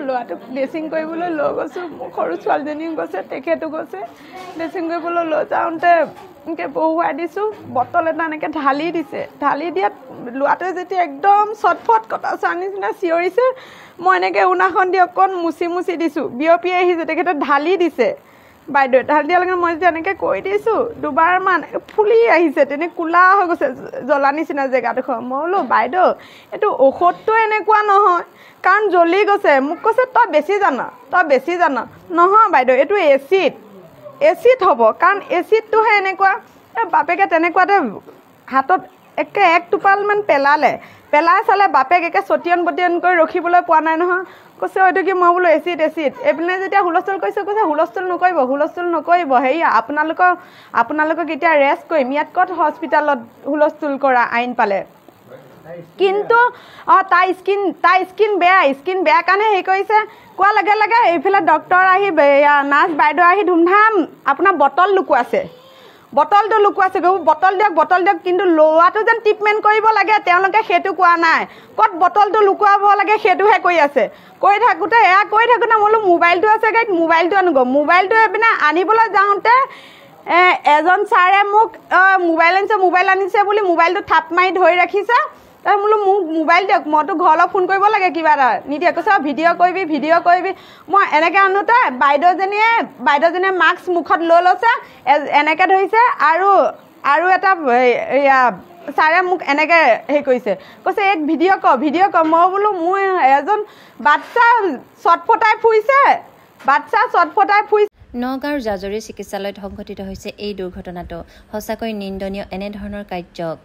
ল'ৰাটোক ড্ৰেছিং কৰিবলৈ লৈ গৈছোঁ। মোৰ সৰু ছোৱালীজনীও গৈছে, তেখেতো গৈছে। ড্ৰেছিং কৰিবলৈ লৈ যাওঁতে এনেকৈ বহুৱাই দিছোঁ, বটল এটা এনেকৈ ঢালি দিছে। ঢালি দিয়াত ল'ৰাটোৱে যেতিয়া একদম চটফট কটা চোৱাৰ নিচিনা চিঞৰিছে, মই এনেকৈ ঊনাখন দি অকণ মুচি মুচি দিছোঁ, বিয়পি আহিছে। তেখেতে ঢালি দিছে, বাইদেৱে ঢালি দিয়াৰ লগে মই যেতিয়া এনেকৈ কৰি দিছোঁ, দুবাৰমান ফুলি আহিছে, তেনে ক'লা হৈ গৈছে জ্বলা নিচিনা জেগাডোখৰ। মই বোলো বাইদেউ এইটো ঔষধটো এনেকুৱা নহয়, কাৰণ জ্বলি গৈছে। মোক কৈছে তই বেছি জান, তই বেছি জান। নহয় বাইদেউ, এইটো এচিড, এচিড হ'ব, কাৰণ এচিডটোহে এনেকুৱা। এই বাপেকে তেনেকুৱাতে হাতত একে এক টোপালমান পেলালে, পেলাই চালে বাপেক একে ছটিয়ন বটিয়ন কৰি ৰখিবলৈ পোৱা নাই নহয়। কৈছে এইটো কি? মই বোলো এচিড, এচিড। এইপিনে যেতিয়া হুলস্থুল কৰিছে, কৈছে হুলস্থুল নকৰিব, হুলস্থুল নকৰিব, হেৰি আপোনালোকক এতিয়া ৰেষ্ট কৰিম। ইয়াত ক'ত হস্পিটেলত হুলস্থুল কৰা আইন পালে? কিন্তু অঁ, তাৰ স্কিন বেয়া, স্কিন বেয়া কাৰণে হেৰি কৰিছে। কোৱাৰ লগে লগে এইফালে ডক্তৰ আহি, এয়া নাৰ্ছ বাইদেউ আহি ধুমধাম আপোনাৰ বটল লুকুৱাইছে, বটলটো লুকুৱাইছে। বটল দিয়ক, বটল দিয়ক। কিন্তু ল'ৰাটো যেন ট্ৰিটমেণ্ট কৰিব লাগে তেওঁলোকে সেইটো কোৱা নাই। ক'ত বটলটো লুকুৱাব লাগে সেইটোহে কৰি আছে। কৰি থাকোঁতে, এয়া কৰি থাকোঁতে মই বোলো মোবাইলটো আছে গাড়ীত, মোবাইলটো আনোগৈ। মোবাইলটো এইপিনে আনিবলৈ যাওঁতে এজন ছাৰে মোক মোবাইল আনিছে, মোবাইল আনিছে বুলি মোবাইলটো থাপ মাৰি ধৰি ৰাখিছে। তাৰপিছত বোলো মোক মোবাইল দিয়ক, মইতো ঘৰলৈ ফোন কৰিব লাগে কিবা এটা। নিদিয়ে, কৈছে ভিডিঅ' কৰিবি, ভিডিঅ' কৰিবি। মই এনেকৈ আনোতে বাইদেউজনীয়ে মাস্ক মুখত লৈ লৈছে, এনেকৈ ধৰিছে। আৰু এটা এয়া ছাৰে মোক এনেকৈ হেৰি কৰিছে, কৈছে এক ভিডিঅ' কৰ, ভিডিঅ' কৰ। মই বোলো মোৰ এজন বাচ্ছা চটফটাই ফুৰিছে, বাচ্ছা চটফটাই ফুৰিছে। নগাঁৱৰ জাজৰি চিকিৎসালয়ত সংঘটিত হৈছে এই দুৰ্ঘটনাটো। সঁচাকৈ নিন্দনীয় এনেধৰণৰ কাৰ্য।